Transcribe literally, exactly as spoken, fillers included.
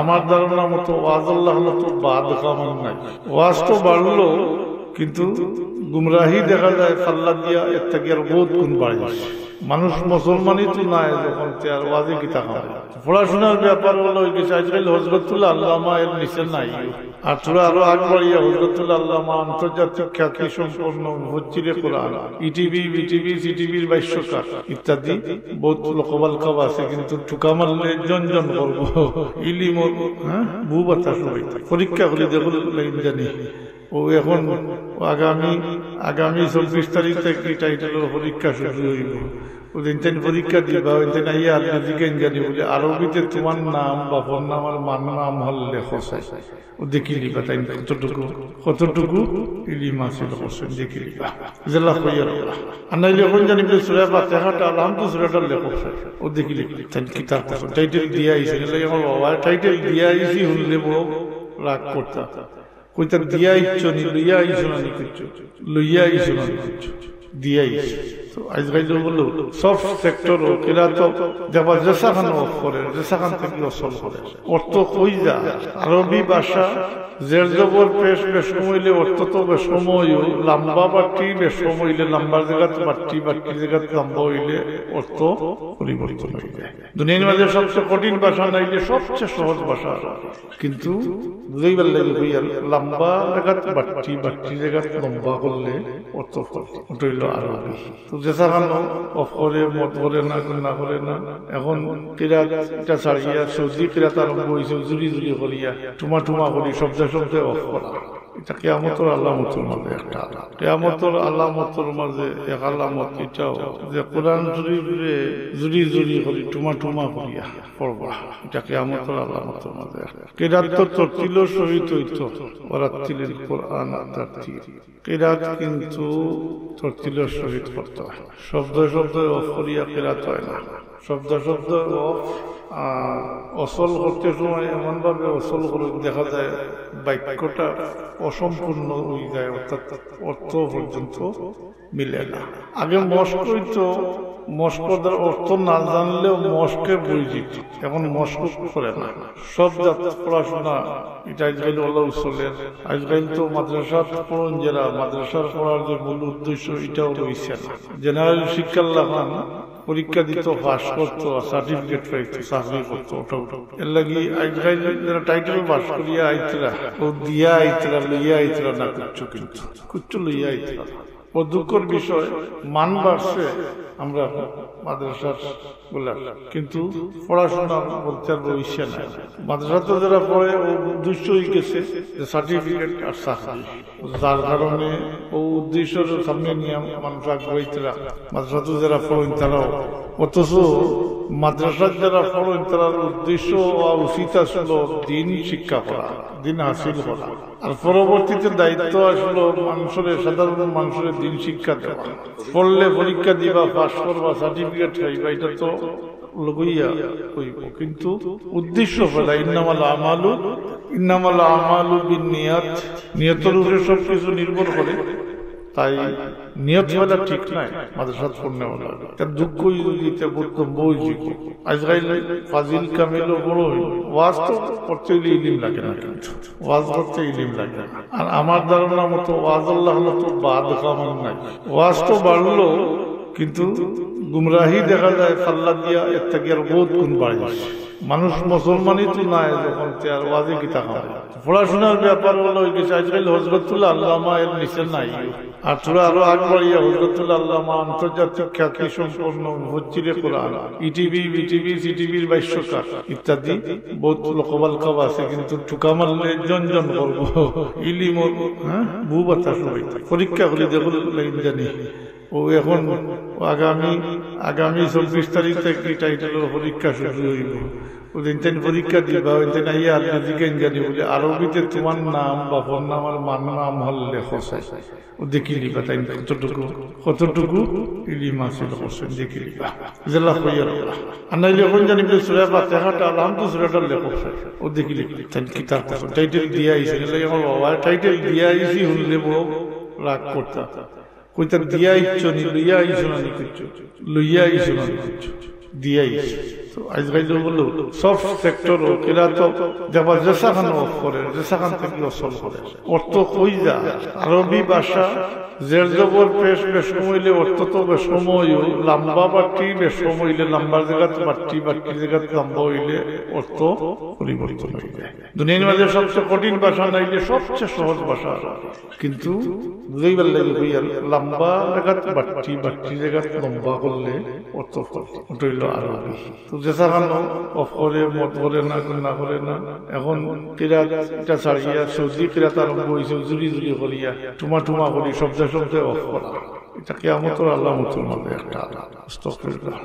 আমার ধারণা মতো ওয়াজ আল্লাহ হলো তো বাদ কামান নাই। ওয়াজ তো বাড়লো, কিন্তু গুমরাহি দেখা যায় পাল্লা দিয়া এর থাকি আর বহুত গুণ বাড়িছে। মানুষ মুসলমানই তো নাই যখন, তে আর ওয়াজে কিতা কামাই? পড়াশোনার ব্যাপার হলো ওই গেছে, আজকাল হজরতুল আল্লামা এর নিচে নাই। আর তোরা আরো আগ বাড়িয়া হজরতুল আল্লামা আন্তর্জাতিক খ্যাতি সম্পন্ন মুফাসসিরে কোরআন, ইটিভি, বিটিভি, সিটিভির ভাষ্যকার ইত্যাদি বহুত লোকবালকাব আছে, কিন্তু ঠুকা মারলে জন জন করবো। ইলিম, হ্যাঁ, বু বাতাস হইতে পরীক্ষা করি দেখুন, লাইন জানি। ও এখন আগামী, আগামী চব্বিশ তারিখ থেকে টাইটেলর পরীক্ষা শুরু হইব। ও দিন তাই পরীক্ষা দিবা, ওই দিন আইয়া আর যদি কেন জানি বলে, "আরবিতে তোমার নাম, বাপর নাম আর মার নাম হল লেখো চাই।" ও দেখি লিবা তাই কতটুকু, কতটুকু ইলিম হাসিল করছেন, দেখি লিবা। জেলা কইয়া রাখবা। আর নাইলে এখন জানি বলে, "সূরা ফাতিহাটা, আলহামদু সূরাটা লেখো চাই।" ও দেখি লিবা তাই কিতাব করছেন। টাইটেল দিয়া আইছে, নাইলে আমার বাবা টাইটেল দিয়া আইছি, শুনলে বড় রাগ করতা। কইতা, "দিয়া আইছো নি, লইয়া আইছো না নি কিচ্ছু? লইয়া আইছো না নি কিচ্ছু? দিয়া আইছো।" তো আজকাল তো বললো, সব সেক্টর ও কিরাত দেখবা, যেসাখান অফ করে, যেসাখান থেকে অসল করে। অর্থ কই যা, আরবি ভাষা, জের জবর পেশ বেশকম অইলে অর্থ তো বেশকম অইও, লম্বা বাট্টি বেশকম অইলে লম্বার জাগাত বাট্টি, বাট্টির জাগাত লম্বা অইলে অর্থ পরিবর্তন হয়ে যায়। দুনিয়ার মাঝে সবচেয়ে কঠিন ভাষা নাইলে সবচেয়ে সহজ ভাষা আরবি। কিন্তু বুঝাইবার লাগি কইয়ার, লম্বা জাগাত বাট্টি, বাট্টি জাগাত লম্বা করলে অর্থ ফলে। ওটা হইল আরবি। তো যেসাখান অফ করে, মত করে না, না করে না। এখন কিরাত এটা ছাড়িয়া সৌদি কিরাত আরম্ভ হইছে, জুরি জুরি করিয়া, টুমা টুমা করি, শব্দে শব্দে অফ করা। এটা কিয়ামতর আলামতর মাঝে একটা আলামত। কিয়ামতর আলামতর মাঝে এক আলামত এটাও যে কোরআন শরীফরে জুরি জুরি করি, টুমা টুমা করিয়া পড়বা। এটা কিয়ামতর আলামতর মাঝে একটা। কিরাত তো তরতিলর সহিত হইতো, ওয়ারাত্তিলিল কোরআন তারতিল। কিরাত কিন্তু তরতিলর সহিত করতে হয়। শব্দ শব্দ অফ করিয়া কিরাত হয় না। শব্দ শব্দ অফ, আর অসল করতে সময় এমনভাবে অসল করে দেখা যায় বাক্যটা অসম্পূর্ণ হয়ে যায়, অর্থাৎ অর্থ পর্যন্ত মিলে না। আগে মশক হইতো, মশকর অর্থ না জানলেও মশকে বই দিত, এখন মশক করে না। সব জাত পড়াশোনা এটা আজকাল ওলাও চলের। আজকাল তো মাদ্রাসাত পড়ন যারা, মাদ্রাসার পড়ার যে মূল উদ্দেশ্য, এটাও রইছে না। জেনারেল শিক্ষার লাখান পরীক্ষা দিত, পাস করতো, সার্টিফিকেট পাইতো, চাকরি করতো, ওটা ওটা। এর লাগি আজকাল যারা টাইটেল পাস করিয়া আইতরা, ও দিয়া আইতরা, লইয়া আইতরা না, কিচ্ছু কিন্তু, কিচ্ছু লইয়া আইতরা না। ও দুঃখর বিষয়, মান বাড়ছে আমরা মাদ্রাসার গুলা, কিন্তু পড়াশোনা বলতে আর রইছে না। মাদ্রাসাত যারা পড়ে, ও উদ্দেশ্য হয়ে গেছে যে সার্টিফিকেট আর চাকরি, যার কারণে ও উদ্দেশ্যর সামনে নিয়ে মানুষ আগ্রহীতরা। মাদ্রাসাত যারা পড়েন তারাও, অথচ মাদ্রাসাত যারা পড়েন তারার উদ্দেশ্য হওয়া উচিত আসলে দিন শিক্ষা করা, দিন হাসিল করা। আর পরবর্তীতে দায়িত্ব আসলো মানুষরে, সাধারণ মানুষরে দিন শিক্ষা দেওয়া। পড়লে পরীক্ষা দিবা, পাস করবা, সার্টিফিকেট পাইবা, এটা তো লগইয়া হইব, কিন্তু উদ্দেশ্য পেলা, ইন্নামাল আমালু, ইন্নামাল আমালু বিন নিয়াত, নিয়তর উপরে সবকিছু নির্ভর করে। তাই নিয়ত পেলা ঠিক নাই, মাদ্রাসাত পড়নে হলো। তার দুঃখ যদি এটা বুঝতাম, বই দিব। আজকাল ফাজিল কামিলও বড় হইল, ওয়াজ তো করতে হইলে ইলিম লাগে না, কিন্তু ওয়াজ করতে ইলিম লাগে না। আর আমার ধারণা মতো ওয়াজ আল্লাহ হলো তো বাদ কামান নাই। ওয়াজ তো বাড়লো, কিন্তু গুমরাহি দেখা যায় পাল্লা দিয়া এর থাকি আর বহুত গুণ বাড়িছে। মানুষ মুসলমানই তো নাই যখন, তে আর ওয়াজে কিতা কামাই? পড়াশোনার ব্যাপার হলো ওই গেছে, আজকাল হজরতুল আল্লামা এর নিচে নাই। আর তোরা আরো আগ বাড়িয়া হজরতুল আল্লামা আন্তর্জাতিক খ্যাতি সম্পন্ন মুফাসসিরে কোরআন, ইটিভি, বিটিভি, সিটিভির ভাষ্যকার ইত্যাদি বহুত লোকবালকাব আছে, কিন্তু ঠুকা মারলে জন জন করবো। ইলিম, হ্যাঁ, বু বাতাস হইতে পরীক্ষা করি দেখুন, লাইন জানি। ও এখন আগামী, আগামী চব্বিশ তারিখ থেকে টাইটেলর পরীক্ষা শুরু হইব। ও দিন তাই পরীক্ষা দিবা, ওই দিন আইয়া আর যদি কেন জানি বলে, "আরবিতে তোমার নাম, বাপর নাম আর মার নাম হল লেখো চাই।" ও দেখি লিবা তাই কতটুকু, কতটুকু ইলিম হাসিল করছেন, দেখি লিবা। জেলা কইয়া রাখবা। আর নাইলে এখন জানি বলে, "সূরা ফাতিহাটা, আলহামদু সূরাটা লেখো চাই।" ও দেখি লিবা তাই কিতাব করছেন। টাইটেল দিয়া আইছে, নাইলে আমার বাবা টাইটেল দিয়া আইছি, শুনলে বড় রাগ করতা। কইতা, "দিয়া আইছো নি, লইয়া আইছো না নি কিচ্ছু? লইয়া আইছো না নি কিচ্ছু?" দিয়াই। তো আজকাল তো বললো সব সেক্টর ও কিরাত দেখবা যেসাখান অফ করে, যেসাখান থাকি অসল করে। অর্থ কই যা, আরবি ভাষা জের জবর পেশ বেশকম অইলে অর্থ তো বেশকম অইও, লম্বা বাট্টি বেশকম অইলে লম্বার জাগাত বাট্টি, বাট্টির জাগাত লম্বা অইলে অর্থ পরিবর্তন অই যায়। দুনিয়ার মাঝে সবচেয়ে কঠিন ভাষা নাইলে সবচেয়ে সহজ ভাষা আরবি। কিন্তু বুঝাইবার লাগি কইয়ার, লম্বা জাগাত বাট্টি, বাট্টি জাগাত লম্বা করলে অর্থ ফল। ওটা অইলো আরবি। তো যেসাখান অফ করে, মত করে না, না করে না। এখন কিরাত ইটা ছাড়িয়া সৌদি কিরাত আরম্ভ অইছে, জুরি জুরি করিয়া, টুমা টুমা করি, শব্দে শব্দে অফ করা। ইটা কিয়ামতর আলামতর মাঝে একটা। আস্তাগফিরুল্লাহ।